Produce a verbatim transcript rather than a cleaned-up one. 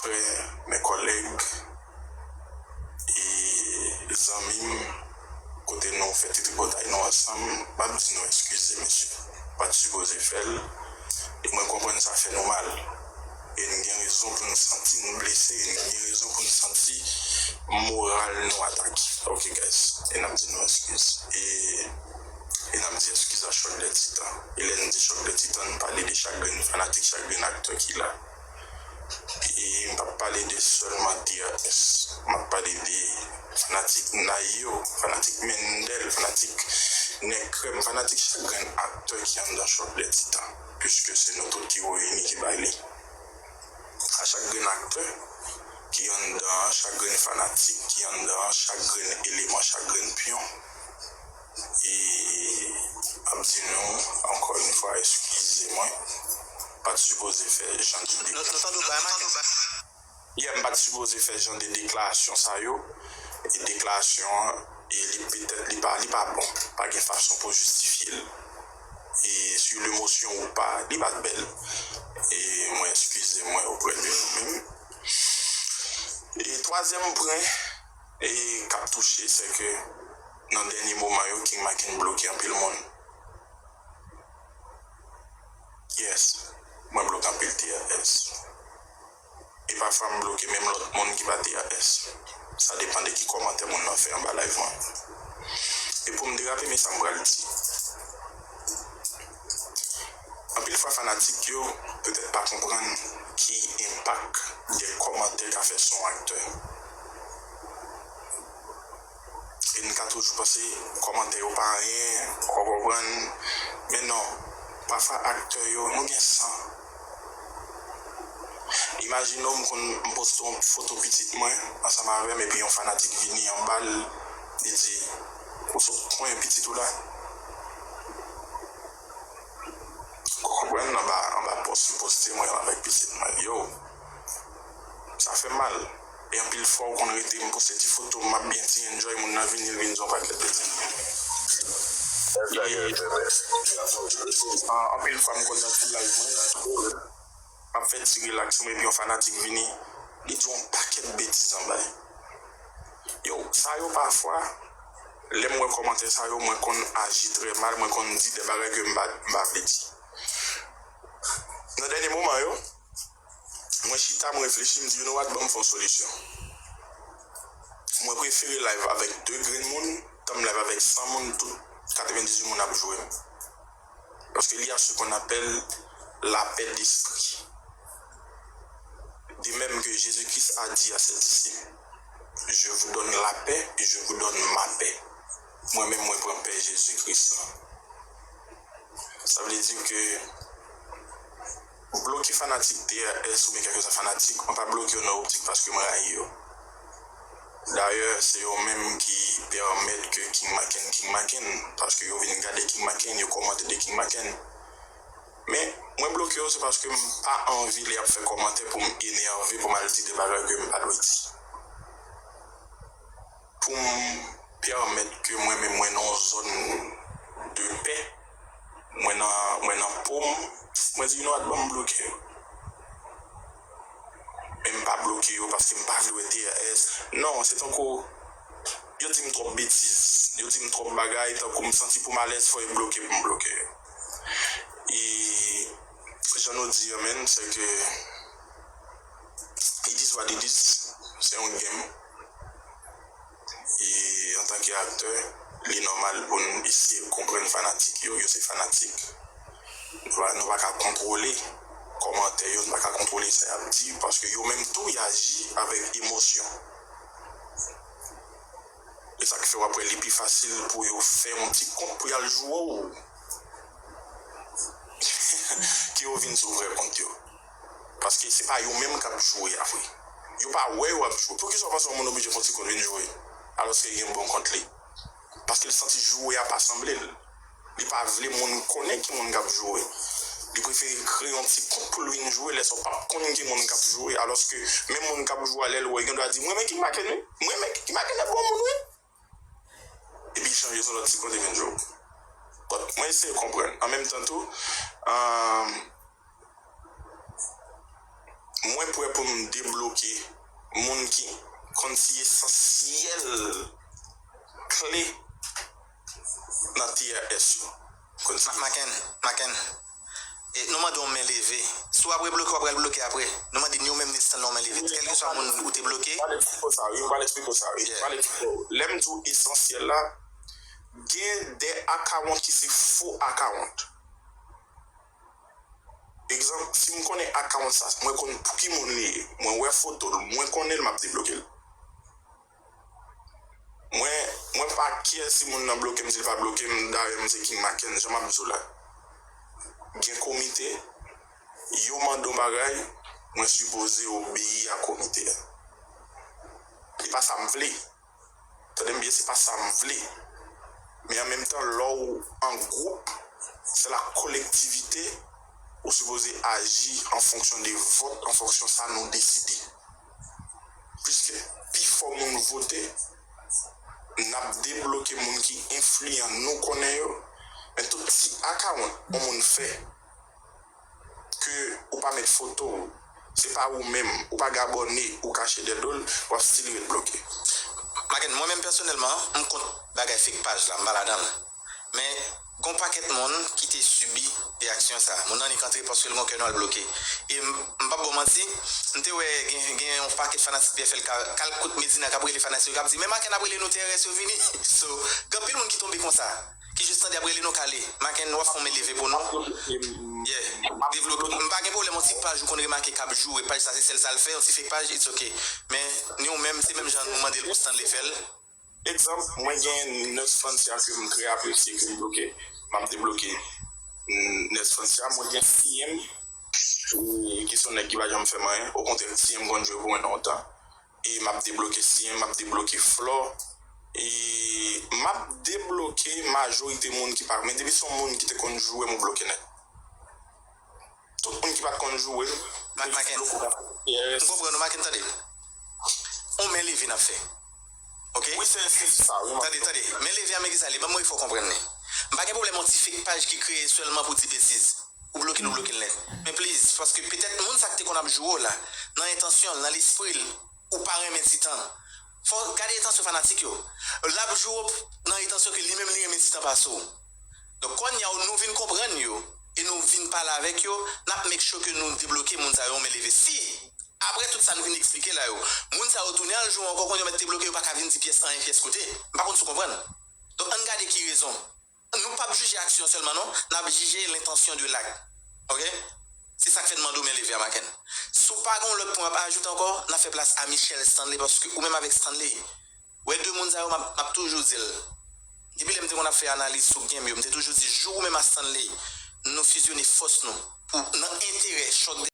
frè, mè kòlèg, e zanmi m, kote nou fè ti tripotay nou ansanm, m ap di nou eskize, mesye. Pa t sipoze fè l, e mwen konprann sa fè nou mal. E n gen rezon pou n santi n blese, e n gen rezon pou n santi moral nou atake. Ok, guys, e n ap di nou eskiz. E, e n ap di eskiz a Chòk dè Titan. E lè n di Chòk dè Titan, n pale de chak grenn fanatik, chak grenn aktè ki la. E m p ap pale de sèlman T R S. M ap pale de fanatik Nayo, fanatik Mendel, fanatik Nèg Krèm, fanatik chak grenn aktè ki anndan Chòk dè Titan. Piske se nou tout ki reyini ki bay li. A chak grenn aktè ki anndan an, chak grenn fanatik ki anndan an, chak grenn eleman, chak grenn pyon. E m ap di nou, ankò yon fwa, eskize mwen. Pa t sipoze fè jan de Nou, nou tande w bay maten. Yeah, m pa t sipoze fè jan de deklarasyon sa yo. E deklarasyon an, e li petèt, li pa, li pa bon. Pa gen fason pou jistifye l. E sur l'émotion ou pas, li pa t bèl. E mwen eskize mwen oprè de nou menm. E twazyèm pwen, e k ap touche, se ke nan dènye moman yo, King Maken bloke anpil moun. Yes, mwen bloke anpil T R S. E pafwa m bloke menm lòt moun ki pa T R S. Sa depann de ki kòmantè moun nan fè anba live mwen. E pou m derape, men sa m pral di. Anpil fwa fanatik yo petèt pa konprann ki enpak de kòmantè ka fè sou yon aktè. E n ka toujou panse kòmantè yo pa anyen, w konprann? Men non, pafwa aktè yo, nou gen san. Imajine w, m konn, m poste yon foto pitit mwen ansanm avè m, epi yon fanatik vini anba l, li di, "Ou sot pran pitit ou la?" Ou konprann? Anba, anba pòs m poste mwen avèk pitit mwen. Yo, sa fè mal. E anpil fwa, ou konn rete, m poste ti foto, m ap byen ti enjoy, moun nan vini, l vin di yon pakèt betiz. E, an, anpil fwa, m konn nan ti live mwen, m ap fè ti relax mwen, epi yon fanatik vini, li di yon pakèt betiz anba. Yo, sa yo pafwa, lè m wè kòmantè sa yo, mwen konn aji trè mal, mwen konn di de bagay ke m pa, m pa vle di. Nan dènye moman yo, mwen chita, m reflechi, m di, "You know what, ban m fè yon solisyon." Mwen prefere live avèk de grenn moun, tan m live avèk san moun, tout katrevendizuit moun ap joure m. Parce qu'il y a ce qu'on appelle la paix d'esprit. De même que Jésus-Christ a dit à ses disciples, "Je vous donne la paix et je vous donne ma paix." Mwen menm, mwen pran pè Jezikri an. Sa vle di ke bloke fanatik T R S oubyen kèlkeswa fanatik, mwen pa bloke yo nan optik paske mwen rayi yo. Dayè, se yo menm ki pèmèt ke King Maken, King Maken, paske yo vin gade King Maken, yo kòmante de King Maken. Men, mwen bloke yo, se paske m pa anvi lè y ap fè kòmantè pou m enève, pou m al di de bagay ke m pa dwe di. Pou m pèmèt ke mwen menm mwen nan yon zòn de pè, mwen nan, mwen nan po m, mwen di, "You know what, ban m bloke yo." Men m pa bloke yo paske m pa vle wè T R S. Non, se tankou yo di m twòp betiz, yo di m twòp bagay, tankou m santi pou m alèz, fò yo bloke pou m bloke yo. E jan nou di an, menn, se ke it is what it is, se yon game. E antanke aktè, li nòmal pou n eseye konprann fanatik yo, yo se fanatik. Nou pa, nou pa ka kontwole kòmantè yo, nou pa ka kontwole sa y ap di, paske yo menm tou, y aji avèk emosyon. E sa k fè w ap wè li pi fasil pou yo fè yon ti kont pou y al joure w, ke yo vin sou vrè kont yo. Paske se pa yo menm k ap joure a vre. Yo pa wè yo ap joure. Poukisa w panse yon moun oblije fè yon ti kont vin joure, alòske li gen bon kont li? Paske l santi joure a pa sanble l. Li pa vle moun konnen ki moun k ap joure. Li prefere kreye yon ti kont pou l vin joure, lè sa w p ap konn ki moun k ap joure, alòske menm moun k ap joure a, lè l wè, li gendwa di, "M renmen King Maken, wi. M renmen King Maken, se bon moun, wi." Epi li chanje sou lòt ti kote vin joure. But mwen eseye konprann. An menm tan tou, um, Mwen prè pou m debloke moun ki konn si esansyèl kle nan T R S yo. Konn si Maken, Maken, e, nou mande yon men leve. Si w ap rebloke, w ap pral bloke apre. Nou mande ni ou menm ni Stanley yon men leve. Kèlkeswa moun ou te bloke. Pale pito sa, wi, pale pito sa, wi. Yeah. Pale pito. Lè m di w esansyèl la, gen de akawont ki se fo akawont. Egzanp, si m konnen akawont sa, mwen konn pou ki moun li ye, mwen wè foto l, mwen konnen l, m ap debloke l. Mwen, mwen pa care si moun nan bloke m, si l pa bloke m, dayè m se King Maken, jan m ap di w la. Gen komite, yo mande yon bagay, mwen sipoze obeyi a komite a. E pa sa m vle. Tande m byen, se pa sa m vle. Men an menm tan, lè w an gwoup, se la kolektivite, ou sipoze aji an fonksyon de vòt, an fonksyon sa nou deside. Piske pifò moun vote, n ap debloke moun ki enfliyan, nou konnen yo, men tout ti akawont yon moun fè, ke ou pa met foto w, se pa ou menm, ou pa gabòne, ou kache dèyè do l, w ap still ret bloke. Maken, mwen menm pèsonèlman, m kont bagay fake paj la, m pa ladan l. Men, gon pakèt moun ki te sibi reyaksyon sa. Moun nan nik antre paske l gon kè nwa l bloke. E m, m p ap ba w manti, m te wè gen, gen yon pakèt fanatik P F L k al kout Medina k ap rele fanatik yo, k ap di, "Men Maken ap rele nou, T R S yo vini." So, gen anpil moun ki tonbe konsa, ki jis tande ap rele nou kale. Maken, w ap fè yon men leve pou nou. Yeah. Devlope. M pa gen pwoblèm, yon ti paj ou konn remake k ap joure, paj sa se sèl sa l fè, yon ti fake paj, it's ok. Men, ni ou menm, se menm jan nou mande l pou Stanley fè l. Egzanp, mwen gen Nurse Francia ke m trè apresye, ke m bloke, m ap debloke, mm, Nurse Francia. Mwen gen C M, e, ki se yon nèg ki pa janm fè m anyen. Okontrè, C M konn jwe pou mwen lontan. E m ap debloke C M, m ap debloke Flò. E m ap debloke majorite moun ki pa, men depi se yon moun ki te konn joure m, ou bloke nèt. Tout moun ki pa t konn joure m, Maken, m konprann ou, Maken, tande. On men leve n ap fè. Ok? Wi, se, se sa, wi. Tande, tande. Men leve a, men ki sa li, ban m wè fò w konprann li. M pa gen pwoblèm yon ti fake paj ki kreye sèlman pou di betiz. Ou bloke l, ou bloke l nèt. Men please, paske petèt moun sa k te konn ap joure w la, nan entansyon l, nan lespri l, ou pa renmen Titan. Fò w gade entansyon fanatik yo. L ap joure w nan entansyon ke li menm li renmen Titan pase w. Donk, kounye a, nou vin konprann yo, e nou vin pale avèk yo, n ap make sure ke nou debloke moun sa yo, men leve. Si, apre tout sa nou vin eksplike la yo, moun sa yo tounen al joure ankò, kounye a yo mèt te bloke, yo pa ka vin di pyès anyen, pyès kote. M pa konn si w konprann. Donk, ann gade ki rezon. Nou p ap jije aksyon sèlman non, n ap jije lentansyon de lak. Ok? Se sa k fè n mande w men leve a, Maken. Si w pa gen yon lòt pwen w ap ajoute ankò, n ap fè plas a Michel Stanley, paske ou menm avèk Stanley, wè de moun sa yo, m ap, m ap toujou di l. Depi lè m te konn ap fè analiz sou game yo, m te toujou di, jou ou menm a Stanley, nou fizyone fòs nou pou, nan enterè Chòk